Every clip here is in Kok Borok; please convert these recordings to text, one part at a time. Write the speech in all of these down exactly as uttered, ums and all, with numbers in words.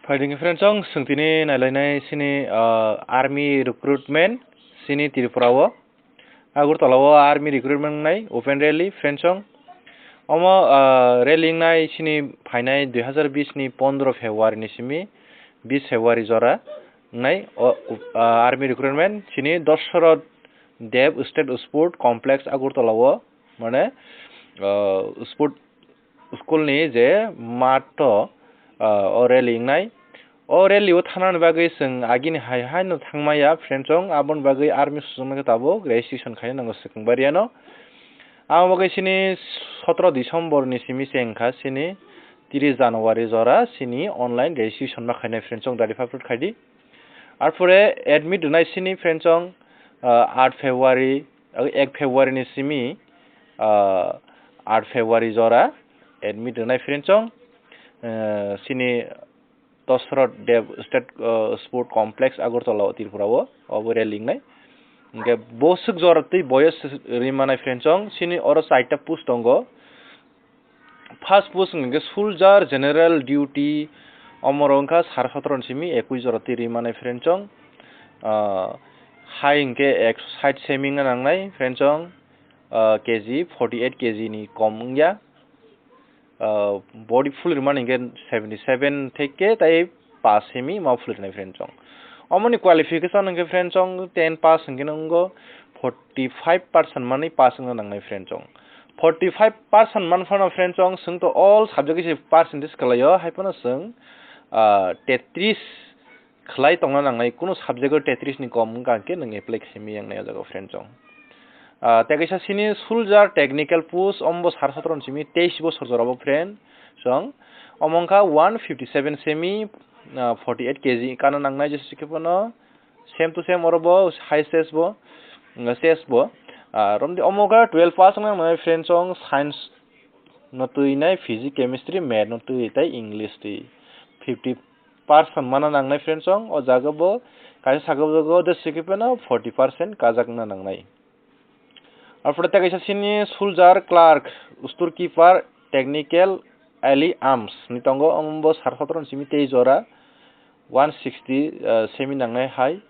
Phaidi hwnkhe friends chong, chwng tini nailainai chini, ah, army recruitment chini Tripura o. Agartala o army recruitment wngnai open rally friends chong. Omo, ah, rally wngnai chini phainai dui hazar bis ni pondro February ni simi bis February jora wngnai o, ah, army recruitment chini Dasarath Deb State Sport Complex Agartala o, mane, ah, sport school ni je math o, ah, o rally wngnai. O rally o thangnani bagwi chwng agini hai hai no thangmaya friends chong, aboni bagwi army sujoknai khe tabuk registration khaina nango swkang bariano. Abo bagwi chini sotro December ni simi se wngkha chini tris January jora chini online registration ma khainai friends chong, dari upload khaidi. Arpore admit rwnai chini friends chong, ah, aat February, ah, ek February ni simi, ah, aat February jora admit rwnai friends chong, ah, chini Dasarath Deb State, ah, Sport Complex Agartala o Tripura o, obo rally wngnai. Hwnkhe bo swk jora twi boyes ri manai friends chong, chini oro chaita post tongo. First post hwnkhe soldier general duty, omorok wngkha sare sotro ni simi ekwis jora twi ri manai friends chong. Ah, hai hwnkhe ekso sait semi wngna nangnai friends chong, ah, K G, forty eight K G ni kom wngya. Ah, body full rimani hwnkhe seventy seven theke tai pass semi ma full rinai friends chong. Omoni qualification hwnkhe friends chong ten pass hwnkhe nwngo forty five percent manwi pass wngna nangnai friends chong. Forty five percent man phano friends chong, chwng to all subject se percentage khlaio, hai phano chwng, ah, tetris khlai tongna nangnai, kunu subject o tetris ni kom wngkha hwnkhe nwng apply khaimaya wngnai o jaga o friend chong. Ah, tei kaisa sini soldier technical post, ombo sar sotro ni simi teis bosor jora bo friend chong. Omo wngkha one fifty seven semi, ah, forty eight K G kana nangnai, jesa se khe phano same to same oro bo high chest bo, mm, chest bo. Ah, romdi omo wngkha twelve pass wngna nangnai friend chong, science no twi nai, physics, chemistry, math no twi tei English twi. Fifty percent mana nangnai friend chong, o jaga bo kaisa sakha o jaga o de sikhe phano forty percent kajakna nangnai. Arpore tei kaisa sini soldier clerk, store keeper, technical, ali arms ni tongo, omo bo sar sotro ni simi tei jora one sixty, ah, semi nangnai hai,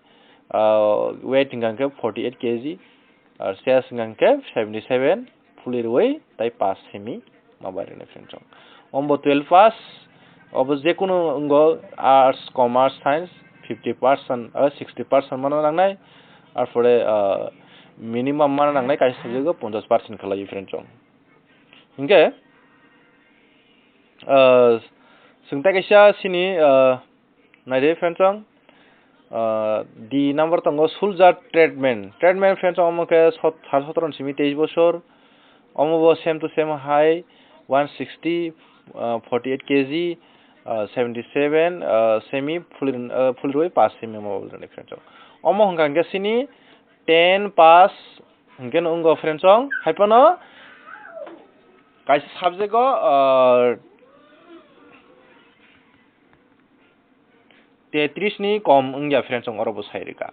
ah, weight hwnkha khe forty eight K G, ah, size hwnkha khe seventy seven, phuli rwui tai pass semi ma bai rwnai friend chong. Ombo twelve pass, obo jekunu wngo arts, commerce, science, fifty percent, ah, sixty percent mano nangnai, arpore, ah, minimum mano nangnai kaisa subject o ponchash percent khlai friend chong. Hinkhe, ah, chwng tai kaisa sini, ah, Naidi friend chong, ah, D number tongo soldier tradesman. Tradesman friend chong omo khe sot-, sar sotro ni simi teis bosor. Omo bo same to same hai one sixty, ah, forty eight K G, ah, seventy seven, ah, semi phuli, ah, phuli rwui pass semi omo bo friend chong. Omo hwnkha hwnkhe sini ten pass hwnkhe no wngo friend chong. Hai phano kaisa subject o, ah, tetris ni kom wngya friend chong, oro bo sai rwkha.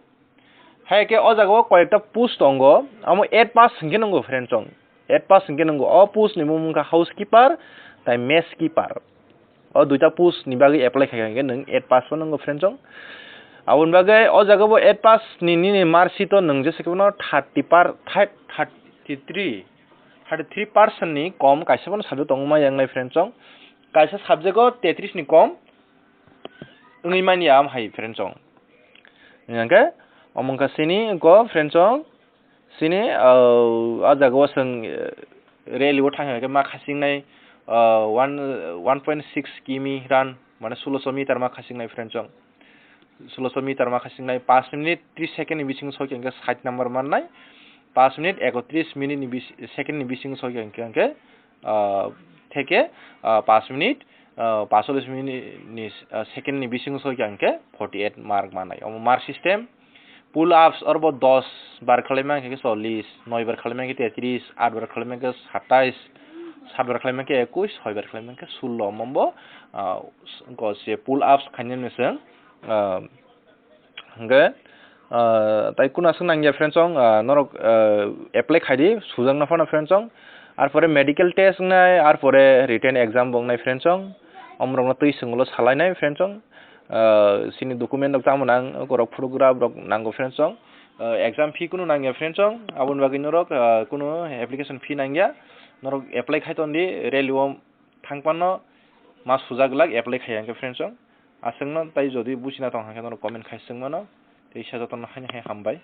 Hai khe o jaga o koyekta post tongo, amo eight pass hwnkhe nwngo friend chong, eight pass hwnkhe nwngo. O post ni mung wngkha housekeeper tai mess keeper. O duita post ni bagwi apply khai kha hwnkhe nwng eight pass bo nwngo friend chong. Aboni bagwi o jaga bo eight pass ni nini mark sheet o nwng jesa khe bono thirty per-, thirty three, thirty three percent ni kom kaisa bono subject tongma yang nai friend chong. Kaisa subject o tetris ni kom wngwi manya am hai friend chong. Hingkhe omo wngkha sini go friend chong, sini, ah, ah jaga o chwng, eh, rally o thangkha hwnkhe ma khaching nai, ah, one, one point six kimi run, mane sulosho meter ma khaching nai friend chong. Sulosho meter ma khaching nai, pash minute tris second ni bisingo soi khe hwnkhe sait number man nai, pash minute ekotris minute ni bis-, second ni bisingo soi khe hwnkhe, hwnkhe, ah, theke, ah, pash minute, ah, pash chollish minute ni, ah, second ni bisingo soi khe hwnkhe forty eight mark manai. Omo mark system, pull ups oro bo dos bar khlai mankhe chollish, noi bar khlai mankhe tetris, aat bar khlai mankhe satais, saat bar khlai mankhe ekush, soi bar khlai mankhe sullo. Omo bo, ah, ko se pull ups khainani se, ah, Hingke, ah, tai kuna aswk nangya friend chong, ah, norok, ah, apply khaidi, sujakna phano friend chong. Arpore medical test wngnai, arpore written exam bo wngnai friend chong. Omorokno twi swnglo salainai friend chong. ah, chini document rok tamo nang, borok photograph rok nango friends song. Ah, exam fee kunu nangya friends song, aboni bagwi norok, ah, kunu application fee nangya, norok apply khai tondi, rally o thang panno ma sujak glak apply khai hwnkhe friends song. Aswkno tai jodi buchina tong hwnkhe norok comment khai swng mano, teisa jotono haino hai hambai.